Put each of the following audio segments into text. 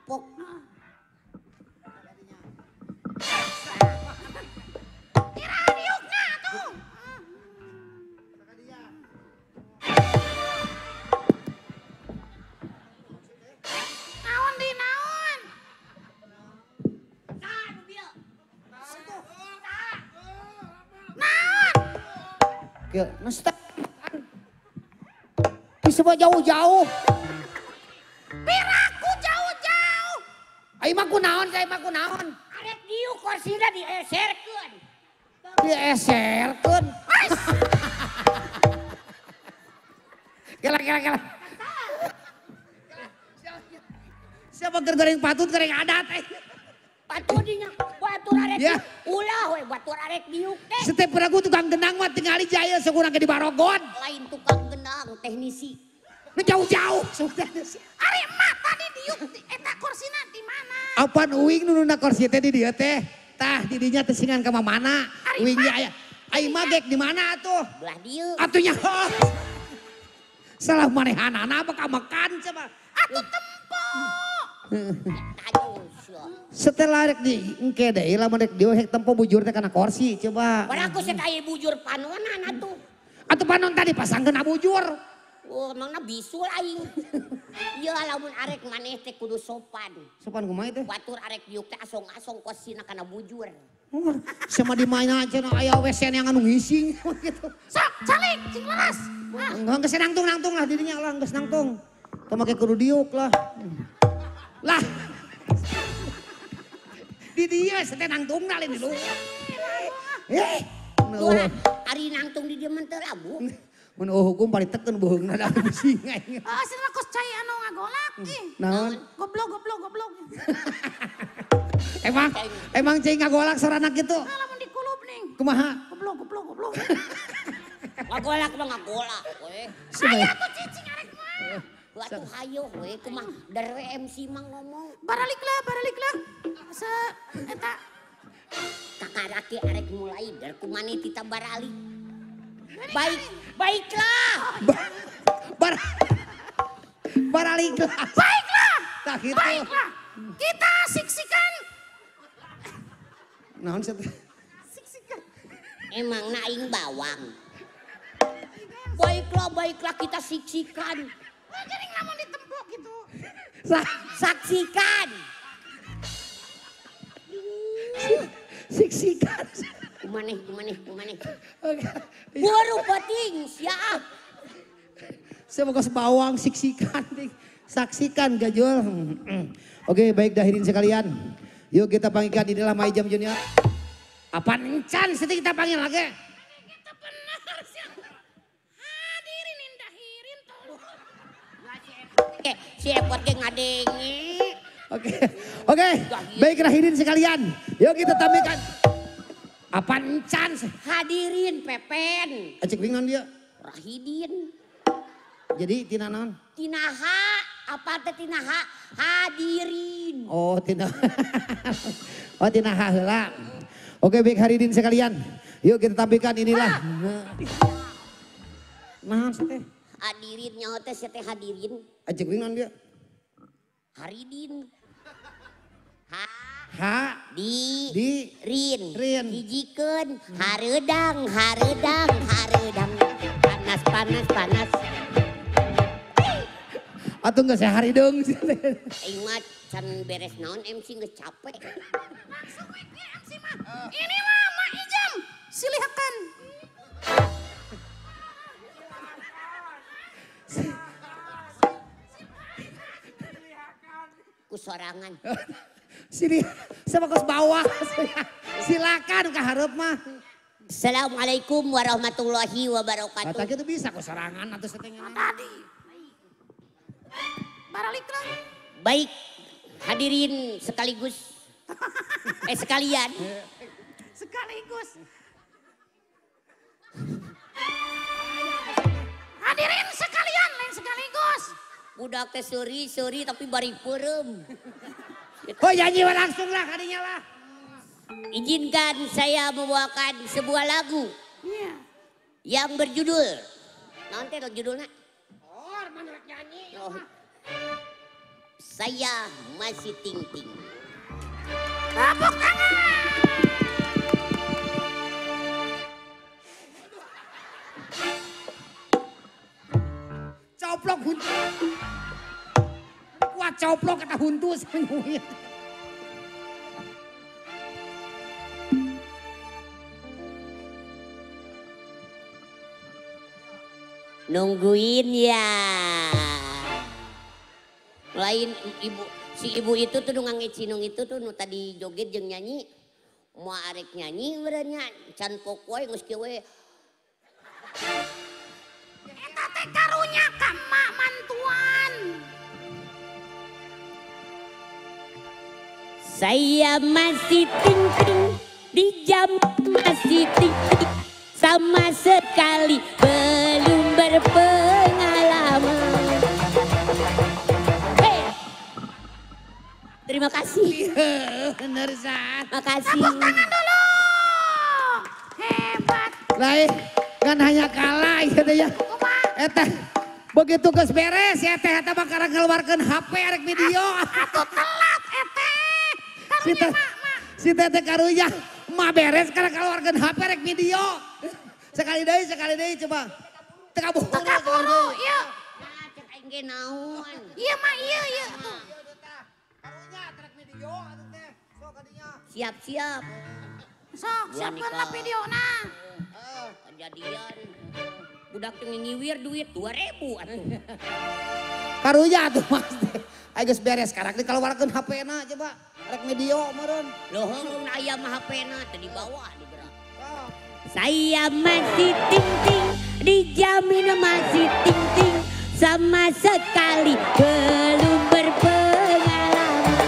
Kapok. Kira diukna atuh. Naon di naon? Naon? Kieu, mesti bisa jauh-jauh. Piraku jauh-jauh. Ai mah kunaon, saya mah kunaon. Arek diuk korsina dieserkeun. Dieserkeun. Kela kela kela. Siapa keur goreng patut goreng adat eh. Patut dinya batur arek. Ya. Ulah we batur arek diuk teh. Setiap peragu tukang genang mah tingali jaya sakurang ke di Barogon. Lain tukang genang teknisi. Nu jauh-jauh. Ari emak tadi diuk eta korsina di mana? Apan uing nu nuna kursi teh di dieu teh. Tah di dinya teh singan ka mana? Uing ge aya. Ai mah gek di mana atuh? Belah dieu. Atuh nya. Salah manehanana apa ka makan coba. Atuh tempo. Setelah rek di engke deui lamun rek dieu hek tempo bujur teh kana kursi coba. Padahal aku sek aya bujur panonan atuh. Atuh panon tadi pasangkeun bujur. Oh, emangna bisul aing. Ieu lamun arek maneh teh kudu sopan. Sopan kumaha teh? Batur arek diuk teh asong-asong kosina kana bujur. Oh, sama di mana cenah aya WC yang anu ngising gitu. Sok calik cing leres. Enggak geus nangtung-nangtung lah dirinya lah geus nangtung. Teu make kudu diuk lah. Lah. Di dieu teh nangtungna lain di luar. Eh, ari nangtung di dieu mah teu labu. Mun eueuh hukum paling teken beuheungna da pusing aing. Ah, cenah mah kos cai anu ngagolak ih. Naon? Goblok goblok goblok. Emang emang cai ngagolak sorana kitu? Nah, lamun dikulub ning. Kumaha? Goblok goblok goblok. Ngagolak mah ngagolak we. Aya tuh cicing arek mah. Atuh hayo we kumaha dere MC mah ngomong. Baraliklah baraliklah. Se eta kakarake arek mulai der kumane tita baralik. Baik, baiklah. Baraliklah. Baiklah. Tah gitu. Baiklah. Kita siksikan. Naon sih? Siksikan. Emang aing bawang. Baiklah, baiklah kita siksikan. Geuning lamun ditempok gitu. Saksikan. Siksikan. Kumaneh, kumaneh, kumaneh. Baru penting, siap. Saya mau kasih bawang, siksikan. Saksikan, gajul. Oke, baik dahirin sekalian. Yuk kita panggilkan inilah Mai Jam Junior. Apa encan, seperti kita panggil lagi. Kita benar sih. Hadirin, indahirin, tolong. Si Epot ge ngadenge. Oke, oke. Baik dahirin sekalian. Yuk kita tampilkan. Apa encan? Hadirin Pepen. Acik bingung dia. Rahidin. Jadi tina naon? Tina ha, apa teh tina ha? Hadirin. Oh, tina. Oh, tina ha heula. Oke, baik hadirin sekalian. Yuk kita tampilkan inilah. Naon sih teh? Hadirin nyaho teh sia teh hadirin. Acik bingung dia. Haridin. Ha. Ha di rin rin hijikeun hareudang hareudang hareudang panas panas panas. Atuh geus hareudang. Aing mah can beres naon MC geus capek. Langsung we MC mah. Inilah Mak Ijam, silihkan. Ku sorangan. Sini, sama kos bawah. Silakan ke hareup mah. Assalamualaikum warahmatullahi wabarakatuh. Kata gitu bisa kok sorangan atau setengah. Tadi. Baraliklah. Baik, hadirin sekaligus. Sekalian. Sekaligus. Hadirin sekalian, lain sekaligus. Budak teh seuri-seuri tapi bari peureum. Oh nyanyi langsung lah hadinya lah. Izinkan saya membawakan sebuah lagu. Yeah. Yang berjudul. Naon teh judulna? Oh, mana rek nyanyi. Oh. Saya masih ting-ting. Tepuk tangan. Coplok huntu. Kuat coplok kata huntu semuanya. Nungguin ya. Lain ibu, si ibu itu tuh ngangecinung itu tuh nu tadi joget jeung nyanyi. Mau arek nyanyi berenya can pokoy geus kieu we. Eta teh karunya ka emak mantuan. Saya masih ting-ting di jam masih ting-ting sama sekali belum berpengalaman. Hey. Terima kasih. Bener San. Makasih. Tepuk tangan dulu. Hebat. Lain kan hanya kalah gitu ya. Eta begitu geus beres ya teh eta mah karang ngeluarkeun HP arek video. Atuh telat eteh. Karunya si teteh karunya mah beres karena keluarkan HP rek video. Sekali deui coba. Teka buru. Teka buru, ieu. Nah, cek aing ge naon. Ieu mah ieu ieu tuh. Karunya trek video atuh teh. Sok kadinya. Siap-siap. Sok, siapkeun lah videona. Kejadian. Budak teh ngiwir duit 2000 atuh. Karunya atuh Mas teh. Ayo geus beres karak dikeluarkeun HP-na coba. Rek video meureun. Loheung aya mah HP-na teh dibawa digerak. Saya masih ting-ting, dijamin masih ting-ting, sama sekali belum berpengalaman.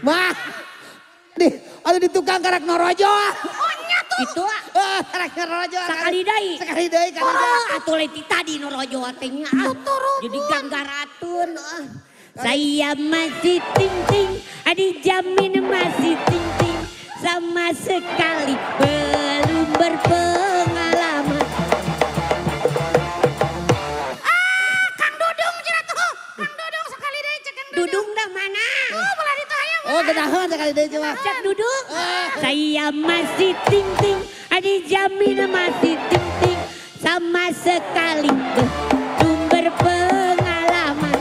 Mah, di ada di tukang karak norojo. Oh nya tuh. Itu ah. Karak norojo. Sekali deui. Sekali deui kan. Oh, atuh lain ti tadi norojo teh nya. Jadi ganggaratun. Saya masih ting-ting, dijamin masih ting-ting, sama sekali belum berpengalaman. Ah, Kang Dudung cenah tuh. Kang Dudung sekali deui cek Kang Dudung. Dudung dah mana? Oh, belah ditu aya. Oh, gedahan sekali deui coba. Cek Dudung. Saya masih ting-ting, dijamin masih ting-ting, sama sekali belum berpengalaman.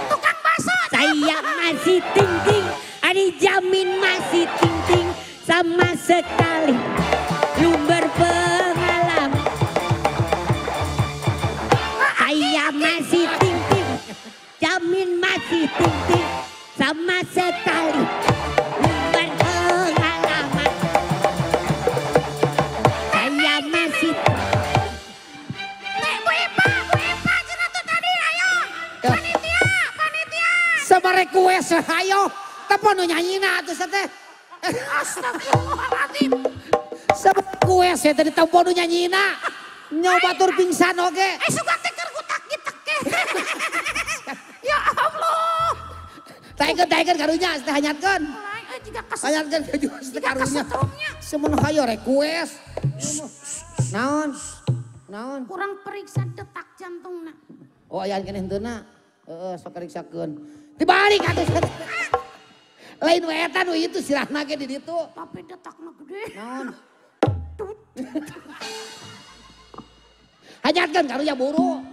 Tukang bakso. Saya masih ting-ting, dijamin masih ting-ting, sama sekali belum berpengalaman. Saya masih ting-ting, jamin masih ting-ting, sama sekali belum berpengalaman. Saya masih Nek Bu Ipa cenah tuh tadi ayo. Panitia, panitia. Sama request ayo. Telepon nu nyanyina atuh teh. Astagfirullahaladzim. Sama request ya tadi telepon nu nyanyina. Nyoba tur pingsan oge. Eh suka teh keur gutak gitek ke. Ya Allah. Taekeun karunya teh hanyatkeun. Lain jiga kes. Hanyatkeun teh karunya. Semun hayo request. Naon? Naon? Kurang periksa detak jantungna. Oh aya keneh henteuna. Heeh sok periksakeun. Dibalik atuh. Lain we eta nu itu sirahna ge di ditu. Tapi detakna gede. Naon? Hanyatkeun karunya buru.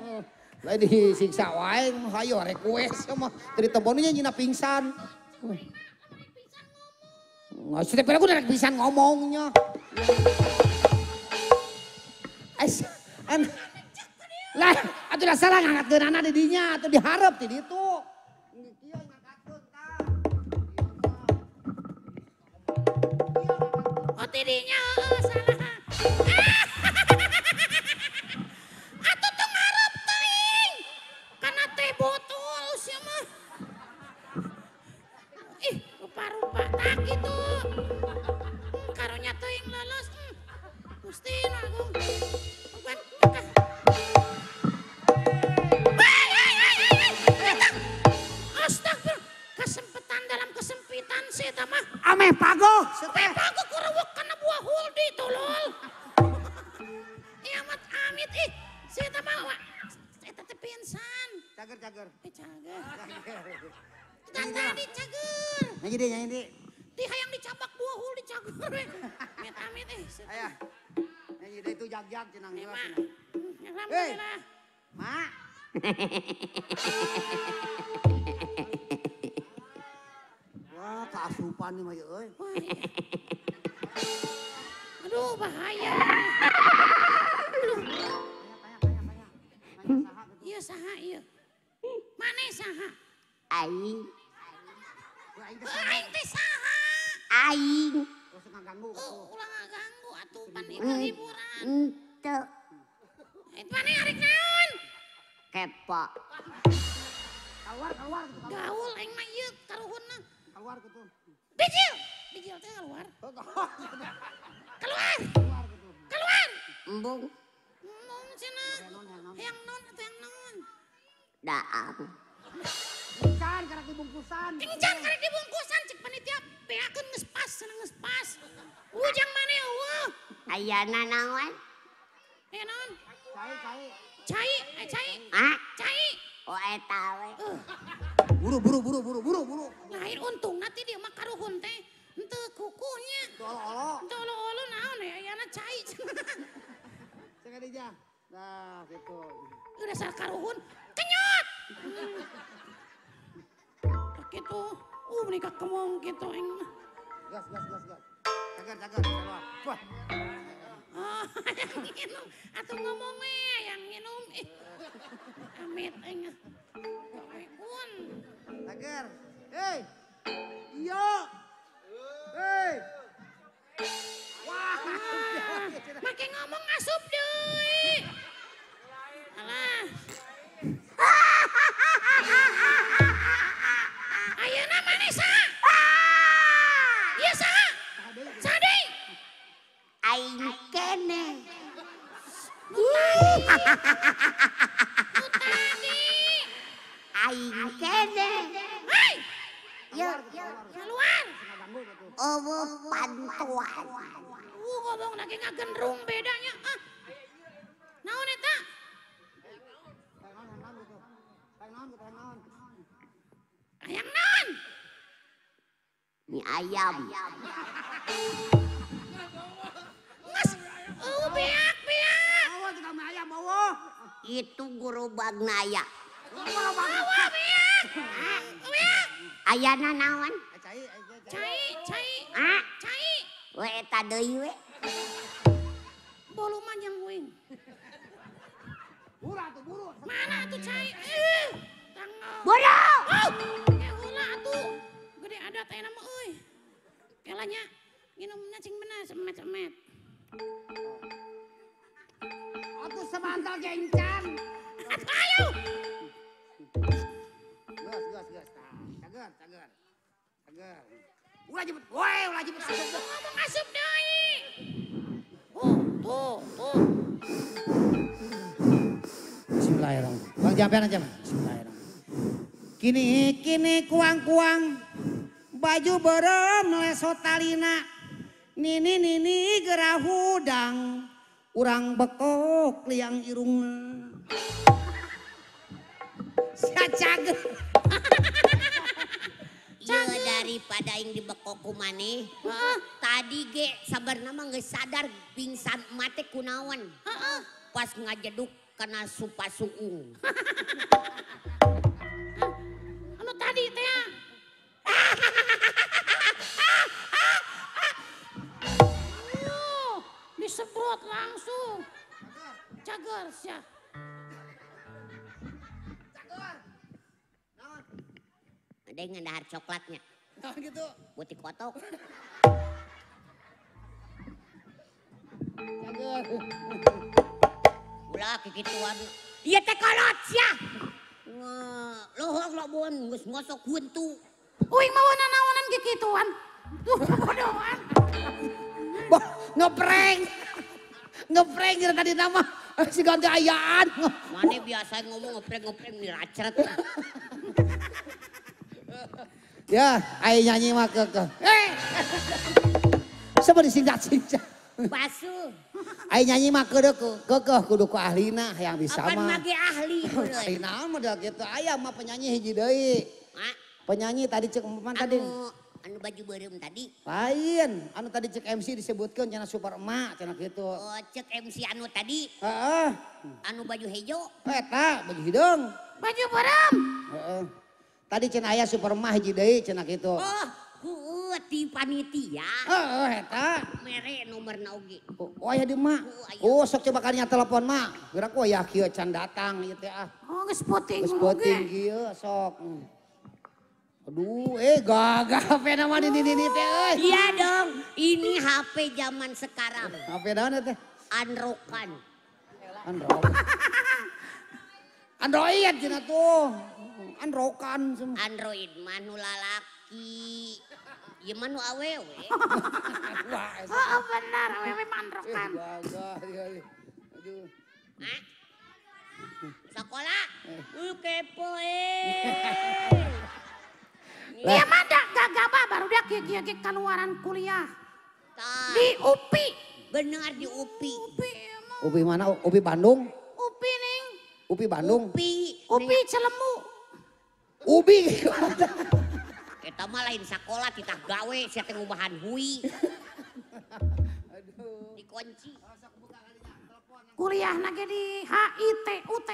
Lain disiksa wae hayo request mah teu ditembon nya nyina pingsan. Nggak sih, tapi aku udah pingsan ngomongnya. Lah, atuh dah salah ngangkatkeun anak di dinya atuh diharep di ditu. Oh tidinya salah. Atuh tuh ngarep teuing. Kana teh botol sia mah. Ih, rupa-rupa tak gitu. Karunya teuing lolos. Gusti nu agung. Astagfirullah, kesempitan dalam kesempitan sih eta mah. Ameh pagoh. Ameh pagoh kurewek kana buah huldi tolong. Cager, cager. Cager. Tadi cager. Nyanyi deh, nyanyi deh. Di hayang dicabak dua hul dicager. Amit amit eh. Ayah. Nyanyi deh itu jag-jag cenang. Alhamdulillah. Mak. Wah, keasupan nih mah euy. Aduh, bahaya. Iya saha ieu. Mane saha? Aing. Aing teh saha? Aing. Ulah ngaganggu atuh pan ieu hiburan. Henteu. Mane arek naon? Kepo. Keluar, keluar gitu. Gaul aing mah ieu karuhunna. Keluar gitu. Bijil. Bijil teh keluar. Keluar. Keluar. Embung. Embung cenah. Hayang naon atuh hayang naon? Daang. Kencan karek dibungkusan. Kencan karek dibungkusan cek panitia beakeun geus pas cenah geus pas. Ujang mane eueuh. Ayana naon? Aya naon? Cai, cai. Cai, cai. Ah? Cai. Oh eta we. Buru buru buru buru buru buru. Lain untung nanti dia mah karuhun teh henteu kukuhnya. Teu olo-olo. Teu olo-olo naon ya ayana cai. Cek aja. Nah, gitu. Udah dasar karuhun kenyot. Gitu. Menikah kemong gitu aing mah. Gas gas gas gas. Cager cager keluar. Wah. Oh, yang minum atuh ngomong we yang minum. Amit aing. Kun. Cager. Hei. Iya. Hei. Wah. Make ngomong asup deui. Alah. Ayeuna maneh saha? Ieu saha? Saha deui? Aing keneh. Nu tadi. Aing keneh. Hei. Yo, keluar. Eueuh pantuan. Ngomong lagi ngagendrung bedanya. Ah. Naon eta? Hayang naon? Mie ayam. Mas, beak beak. Bawa kita mie ayam bawa. Itu gerobakna aya. Bawa beak. Beak. Ayana naon? Cai, cai, cai. Ah, cai. We eta deui we. Bolu mah yang uing. Buru atuh buru. Mana atuh cai? Tanggal. Buru. Oh, heula atuh. Gede adat aya mah euy. Kelanya nginumna cing bener semet-semet. Atuh semantal gencan. Atuh ayo. Gas gas gas. Cager cager. Cager. Ulah jemput, woi ulah jemput. Ngomong asup deui. Oh, tuh, tuh. Bismillahirrahmanirrahim. Bang jampean aja, Bang. Bismillahirrahmanirrahim. Kini kini kuang-kuang baju berem lesot talina. Nini nini gerah hudang urang bekok liang irungna. Sia cager. Iya daripada yang dibekok ku maneh. Tadi ge sabarna mah geus sadar pingsan mate kunaon. Pas ngajeduk kana supa suung. Anu tadi teh. Disemprot langsung. Cager sia. Cager. Naon? Ada yang ngandahar coklatnya. Naon gitu? Butik kotok. Cager. Ulah kikituan. Ieu teh kolot sia. Lohong lobon geus ngosok huntu. Uing mah naonan kikituan. Tuh bodohan. Boh, ngeprank. Ngeprank kira tadi nama si ganti ayaan. Mane biasa ngomong ngeprank-ngeprank nih racret. Ya, ayo nyanyi mah ke. Eh. Sama disingkat-singkat. Basuh. Ai nyanyi mah keukeuh kudu ku ahlina yang bisa mah. Apan mage ahli. Ahli naon model kitu aya mah penyanyi hiji deui. Penyanyi tadi cek man tadi. Anu baju beureum tadi. Lain, anu tadi cek MC disebutkeun cenah super emak cenah kitu. Oh, cek MC anu tadi. Heeh. Anu baju hejo. Eta baju hideung. Baju beureum. Heeh. Tadi cenah aya super emak hiji deui cenah kitu. Oh, heueuh ti panitia. Heeh eta. Mere nomorna oge. Oh aya di mak. Oh sok coba kalinya telepon mak. Geura ku aya kieu can datang ieu teh ah. Oh geus puting. Geus puting kieu sok. Aduh, gagah HP nama ini teh euy. Iya dong, ini HP zaman sekarang. HP naon teh? Androkan. Androkan. Android cenah tuh. Androkan. Android mah nu lalaki. Ieu mah nu awewe. Oh benar, awewe mah androkan. Gagah aduh. Hah? Sekolah? Kepo eh. Iya mah gagah baru dia kieu-kieu keluaran kuliah. Di UPI. Benar di UPI. UPI emang. UPI mana? UPI Bandung? UPI ning. UPI Bandung. UPI. UPI Celemu. UPI. Eta mah lain sakola titah gawe sia teh ngubahan hui. Aduh. Dikunci. Kuliahna ge di HIT UT.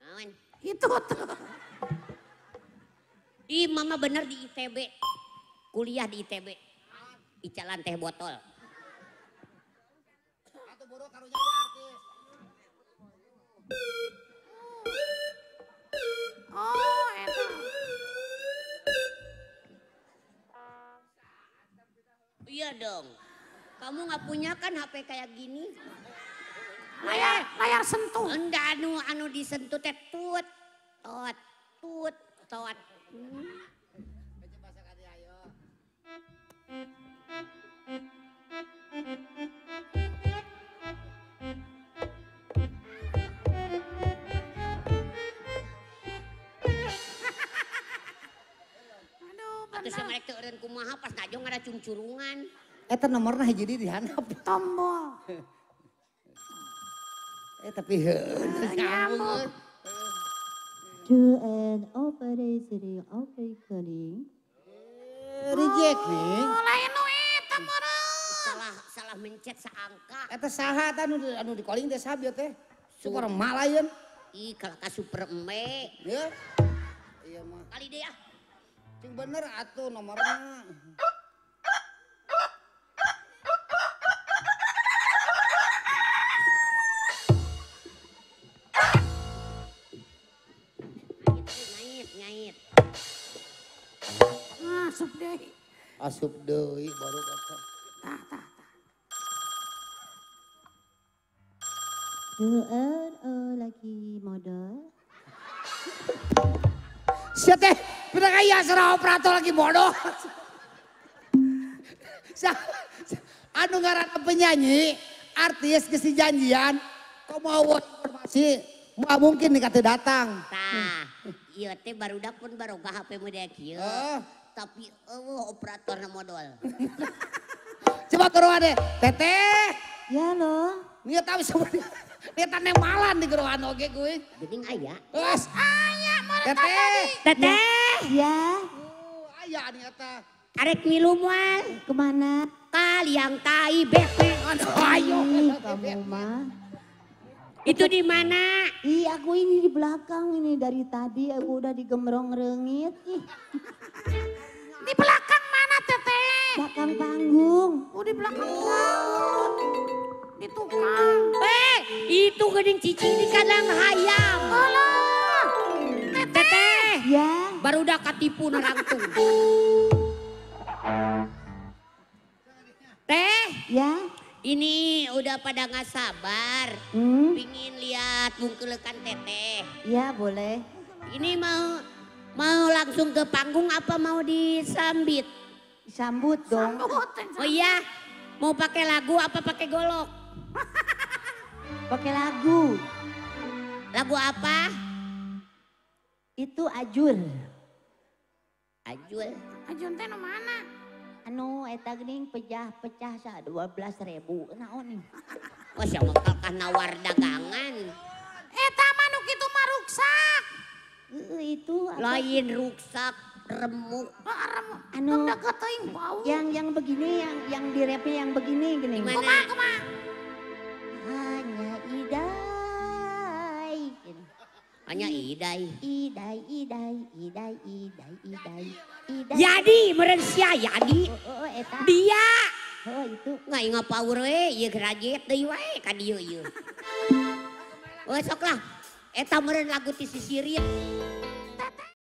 Naon? Itu tuh. Ih mama bener di ITB. Kuliah di ITB. Icalan teh botol. Atuh buru karunya artis. Oh, eta. Iya dong. Kamu nggak punya kan HP kayak gini? Layar sentuh. Enggak anu disentuh teh tut tot tut tot. Aduh, bener. Atuh mereka eureun kumaha pas najong ada cungcurungan. Eta nomorna hiji di handap. Tombol. Tapi heuh nyambung. To an operator calling. Reject nih. Oh, lain nu eta meureun. Salah mencet saangka. Eta saha eta anu di calling teh saha bieu teh? Super emak lain. Ih, kalau ka super eme. Ya. Iya mah. Kali deui ah. Cing bener atuh nomorna. Ngait. Asup deui. Asup deui baru kata. Tah tah tah. Lagi modal. Sia teh, bener aya sareng operator lagi bodoh. Anu ngaranna penyanyi, artis geus dijanjian, komo informasi, moal mungkin nih kata datang. Tah, ieu teh barudak pun baroga HP model kieu. Tapi eueuh operatorna modal. Coba geroan deh, Teteh. Ya lo. Nia tahu sebenarnya. Nia tanemalan di geroan oge gue. Geuning aya. Geus. Aya meureun Teteh. Teteh. Ya. Aya nih eta. Arek milu moal. Kemana? Kaliang tai bete. Aduh ayo. Kamu mah. Itu di mana? Ih, aku ini di belakang ini dari tadi aku udah digemrong rengit. Ih. Di belakang mana Teteh? Belakang panggung. Oh, di belakang panggung. Di tukang. Itu geuning cicing di kandang hayam. Alah. Teteh. Ya. Baru udah katipu narangtung. Teh. Ya. Ini udah pada nggak sabar, pingin lihat bungkelekan Teteh. Ya boleh. Ini mau langsung ke panggung apa mau disambit? Disambut dong. Oh iya, mau pakai lagu apa pakai golok? Pakai lagu. Lagu apa? Itu Ajur. Ajul. Ajur teh nu mana? Anu eta geuning pecah-pecah sa 12.000 naon nih. Oh sia mah kalkah nawar dagangan. Eta mah nu kitu mah ruksak. Heeh itu apa? Lain ruksak, remuk. Heeh remuk. Anu deket teuing bau. Yang begini, yang di rapnya yang begini gini. Gimana? Kumaha kumaha? Hanya idai. Hanya idai. Idai, idai, idai, idai, idai, idai. Jadi meureun sia jadi. Oh, oh, eta. Dia. Oh, itu. Nggak ingat power we, ieu grajet deui wae ka dieu ieu. Oh sok lah. Eta meureun lagu ti sisirit.